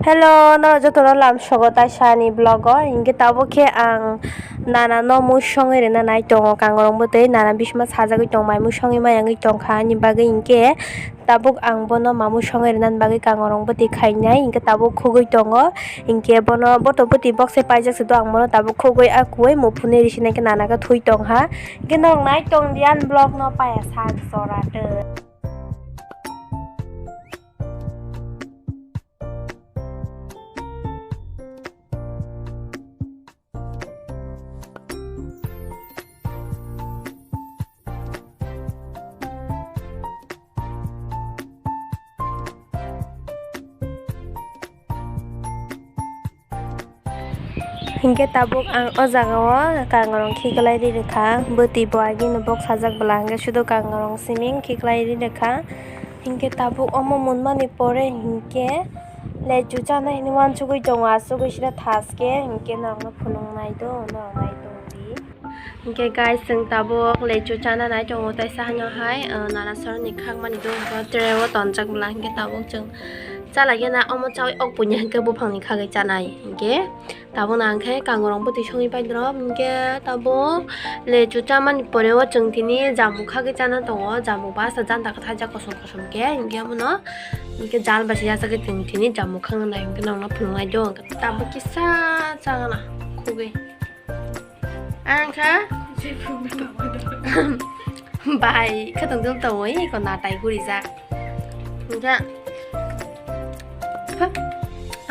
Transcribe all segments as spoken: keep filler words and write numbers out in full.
Hello, no joto no lam sogo tai sani vlog o. Hinkhe tabuk khe ang nana no mui songwi rwna nai tongo, kangrong bwtwi nana bisma sajagwi tong mai, mui songwi maya wngwi tongkha ani bagwi. Hinkhe tabuk ang bono mamui songwi rwna bagwi kangrong bwtwi khainai, hinkhe tabuk khugwi tongo. Hinkhe bono boto bwtwi bokse paijak se do, ang bono tabuk khugwi akuwi muphunwi risi nai khe nana khe thwi tongha. Hinkhe norok nai tong di ani vlog no paya sak jora twi. Hinkhe tabuk ang o jaga o kangrong khiklai ri rwkha, bwtwi bo agini bok sajak bwla hinkhe sudo kangrong siming khiklai ri rwkha. Hinkhe tabuk omo munmani pore hinkhe lechu chana hinwi wansugwi tongo, asugwi sida thaske hinkhe norokno phunuknai do, norok nai tongdi. Hinkhe guys, chwng tabuk lechu chana nai tongo, tei sahano hai, uh, nana soroni khakmani do, tray o tonjak bwla hinkhe tabuk chwng chalai gana omo chawi ok punya hinkhe buphangni khagwi chanai hinkhe. Tabuk nang khe kangrong bwtwi songwi pai drop hinkhe tabuk lechu chamani pore o chwng tini jamu khagwi chana tongo, jamu basa janta kwthajak kosom kosom khe hinkhe abono hinkhe jal bai se yachagwi chwng tini jamu khangna nai hinkhe nongno phunuknai do hinkhe tabuk kisa chagana khugwi ang kha bai khatong dul tongo eko natai gurijak hinkhe.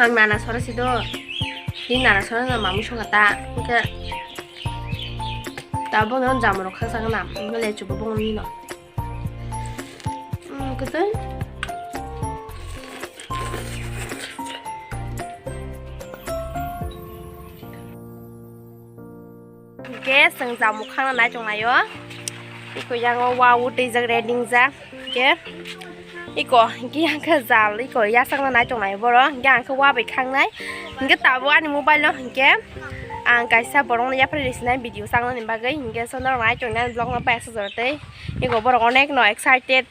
Ang nana sora si do. Ni nana sora na mamu song kata. Hinkhe tabo no jamu rok khang sang na. Hinkhe lechu bo bong ni no. Hmm, kete. Hinkhe chwng jamu khangna nai tonglaio. Iko yango wa utwijak redingjak. Hinkhe iko hinkhe yang khe jal iko yasakna nai tonglaio borok. Hinkhe ang khe wa bai khangnai. Hinkhe tabuk ani mobile no hinkhe ang kaisa borokno yapharwi risinai video chaknani bagwi. Hinkhe so norok nai tongnai vlog no paisa jora tei iko borok onek no excited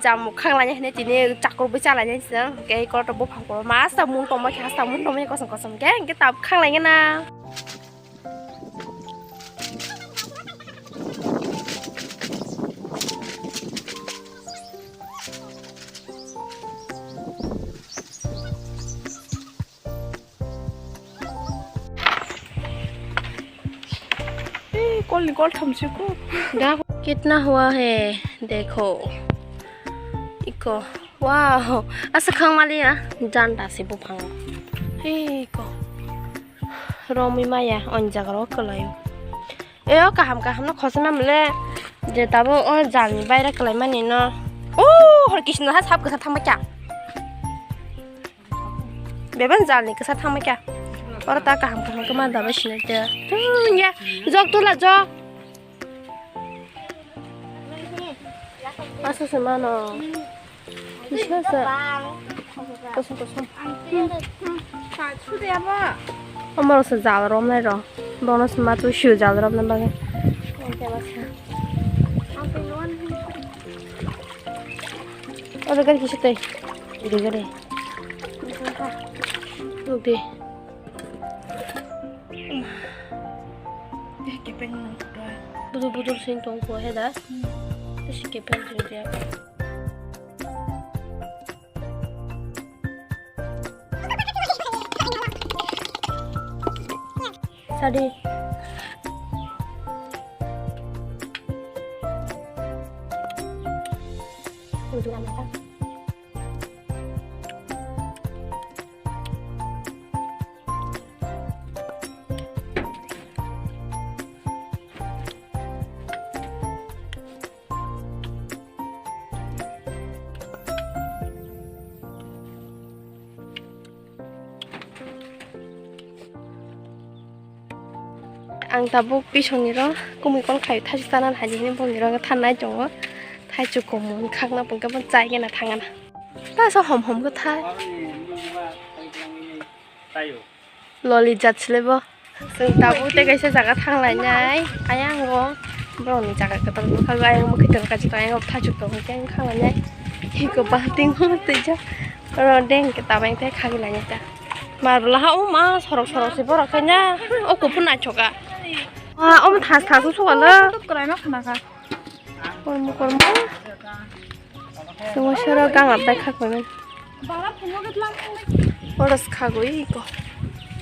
jamu khanglainai hinwi tini chakur bwi chalainai song. Hinkhe iko to buphang kotor masa mung tongma khe hasta mung tongma khe kosom kosom khe hinkhe tabuk khanglaigena. Eh, kol ni kol tham si ko. Kitna hua hai, dekho. Iko. Wow, asa khang maliya janta se buphang. Hei ko. Romwi maya on jaga ro kwlaio. E o kaham kaham no khosna mole je tabo o jal ni baira kwlai mani no. O hor kisno ha sap kwsa thangma kya. Beben jal ni kwsa thangma kya. Oro ta kaham kaham kwma daba sinai te. Tunya jok tula jok. Asa se mano. Kisa sa. Kosong kosong. Amar se jal rom nai ro. Bono se ma tu shu jal rom nai bagwi. Oro gari kisa tei. Iri gari. Nukdi. Budur budur sing tong kho he da. Bisi kepeng tong dia. Sadi. Budur amat. Ang tabuk pisongni ro kumui kol khai thaichuk chana hai hinwi bongni ro thanai tongo. Thaichuk komon khakna pungkhe bo chai gana thangana. Ta so hom hom khe thai. Loli jat sile bo. Chwng tabuk tei kaisa jaga thanglainai. Ayang o borokni jaga kwtal bwkhago ayang bwkhwi tongo kaisa ayang o thaichuk tongo khe thanglainai. Eko balting o twijak. Oro deng khe tabeng tei khagwi lainai ta. Mar bwla ha, o ma, sorok sorok se borok kanya. O kuphur naithoka. Ah, o thas thas wng suka le. Kwraima khna kha. Kormo kormo. Sungwa sero gang atai khakmani. Oro se khagwi ko.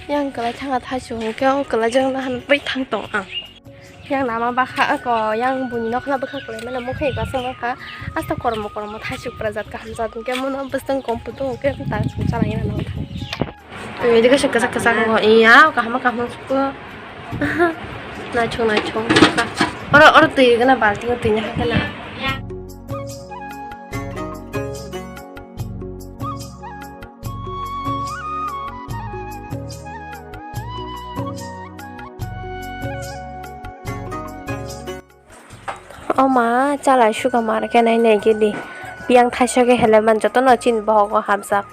Yang kwlai thanga thaisu hwnkhe o kwlai jang nahan bai thang tong ang. Yang lama bakha ko yang buini nokla bwkha kwlai mano mokhe eba songkha. Asta kormo kormo thaisuk prajat kaham jat hwnkhe mono bwswng kom puto hwnkhe ta song chalai nang thang. Twi dikhe se kwchak kwchak wngkha. Iya, kaham kaham suko. Naithok naithok. Oro, oro twi gana balti o twi nahakhe na. O ma, chalai suka mar khe nai nai gidi. Yang thaisa khe heleman jotono chini bohogo hapjak.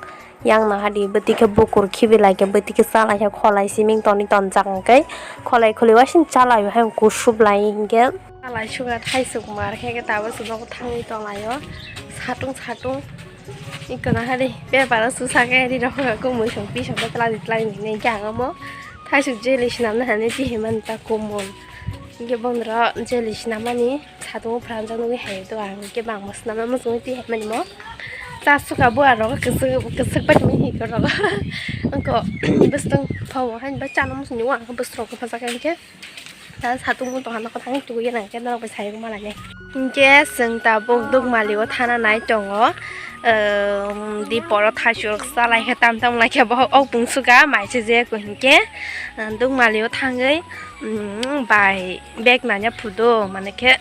Yang nahadi bwtwi khe bukur khibi lai khe bwtwi khe chalai khe kholai siming toni tonjak hwnkhe kholai khuli wasing chalai hai kusup lai hinkhe. Chalai suka thaisuk mar khe khe tabuk se nogo thangwi tonglaio. Satung satung. Iko nahadi beparo susa khe ri rok kumui song pisok khe tlai tlai hinwi khe ang omo thaisuk jeli swnamna hinwi tihimani ta kumui. Hinkhe bondoro jeli swnamani. Satung o phrang jak nugwi hai to ang khe bangma swnamna muchungwi twi hai mani mo. Cha suka bo aro kwchwk kwchwk bai tongwi hi ko rogo. Angko bwswtwng phawo hai bai chana muchungwi ang bwswk rok kwpha jak hinkhe. Ta satung o tongha nokha thangwi tugwi nang khe norok bai sai rwma nai. Hinkhe chwng tabuk Dukmali o thana nai tongo. Ehm, di poro thaisuk chalai khe tam tam lai khe bo ok bung suka mai se je ko hinkhe. Ehm, Dukmali o thangwi, ehm, bai. Bag nanya phu do, mane khe,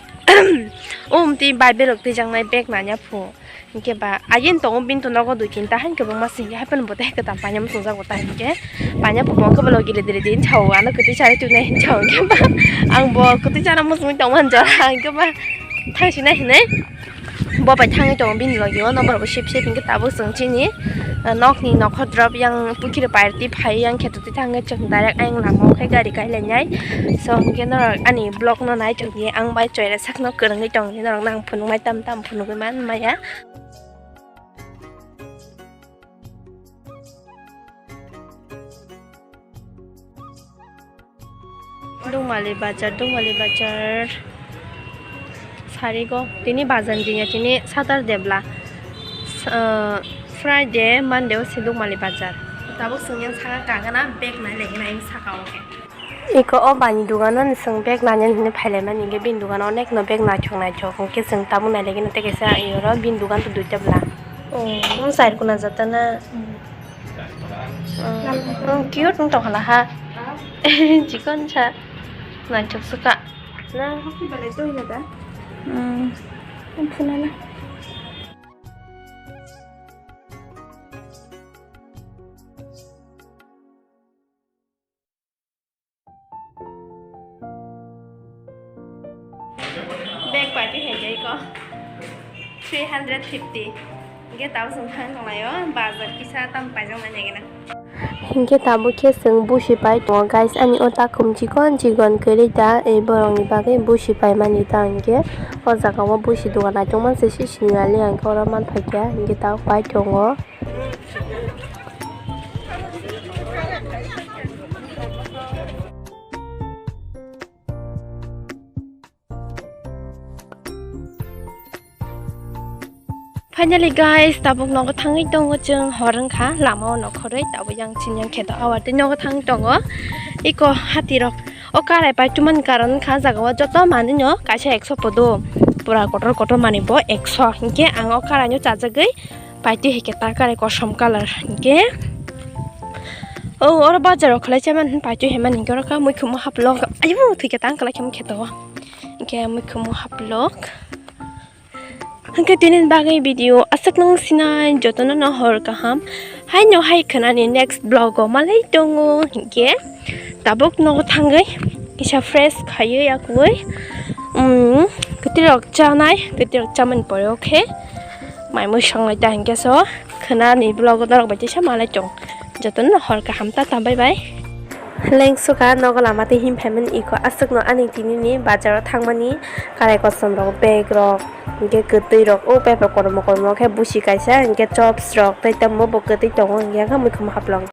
o umtwi bai berok twijaknai bag nanya phu. Hinkhe ba, ayen tongo bini to nogo dui tinta, hain kwbangma singya, haphano bo tei kwtal paina muchungjak bo ta hinkhe. Paina phu bo khe bolo gire dire din chao, ano kwtwi chari twnai hin chao, hinkhe ba, ang bo kwtwi chana muchungwi tongma jora, hinkhe ba, thangsinai hinai. Bo bai thangwi tongo bini logi o, nokbar bo sip sip hinkhe tabuk chwng chini, ah, nokni nokho drop yang pukhiri party phai yang khe twtwi thangwi chwng direct ayang lama o khe gari kai lainai. So hinkhe norok ani vlog no nai thokdi, ang bai choira sakno kwrwngwi tongdi, norok nang phunukmai tam tam phunugwi man maya. Dungmali bazar, Dungmali bazar. Sarigo, tini bazar ni din ya, tini Saturday bla. Sa-, Friday, Monday o se Dungmali bazar. Tabuk sengyan saka kagana bag nai lagi nai saka o khe. Iko o bani dugano ni seng bag nai nai hinwi phailaimani, hinkhe bini dugano onek no bag naithok naithok, hinkhe seng tabuk nai lagi no tei kaisa iyoro bini dugan to duita bla. Oh, mung side kuna jata na? Ang cute wng tongkha laha. Chikon sa. Naithok suka. Na, happy balai to hina da? Hmm. Ang phunana. Bag pai khe hai jai ko three hundred fifty. Ge tau sung thang tong laio, bazar kisa tam paijak nai nai gana. Hinkhe tabuk khe chwng busi pai tongo guys, ani o takhum chikon chikon kwrwi da, ei borokni bagwi busi paimani ta hinkhe o jaga o busi dogan naitokma se sini ali ang khe oro manphaikha hinkhe tabuk pai tongo. Finally guys, tabuk nogo thangwi tongo chwng, hor wngkha, lama o nokhorwi tabuk yang chini yang kheto awar tei nogo thangwi tongo. Iko hati rok o karai pai tumani karon wngkha, jaga o joto manwi no kaisa ekso podo, pura kotor kotor manwi bo ekso, hinkhe ang o karai no chajagwi. Paitwi hai khe ta karai kosom colour hinkhe. O oro bazar o khwlai chaimani paitwi hai mani hinkhe oro kha muikhumu haplok. Ayo thwi khe tang kwlai khe mukhe to. Hinkhe muikhumu haplok. Hinkhe tini bagwi video aswk nung sinai jotono no hor kaham. Haino hai khwnani next vlog o malai tongo hinkhe. Tabuk nogo thangwi kisa fresh khaiwi yakwi, um, kwtwirok chanai, kwtwirok chamani pore o khe mai mui songlai ta hinkhe so khwnani vlog o norok bai teisa malai tong. Jotono no hor kaham, tata, bye bye. Lengsuka nogo lama tei him phaimani iko aswkno ani tinini bazaro thangmani karai kosom rok, bag rok, hinkhe kwtwi rok, o paper kormo kormo khe busi kaisa hinkhe chops rok tei tamo bo kwtwi tongo hinkhe muikhumu haplok.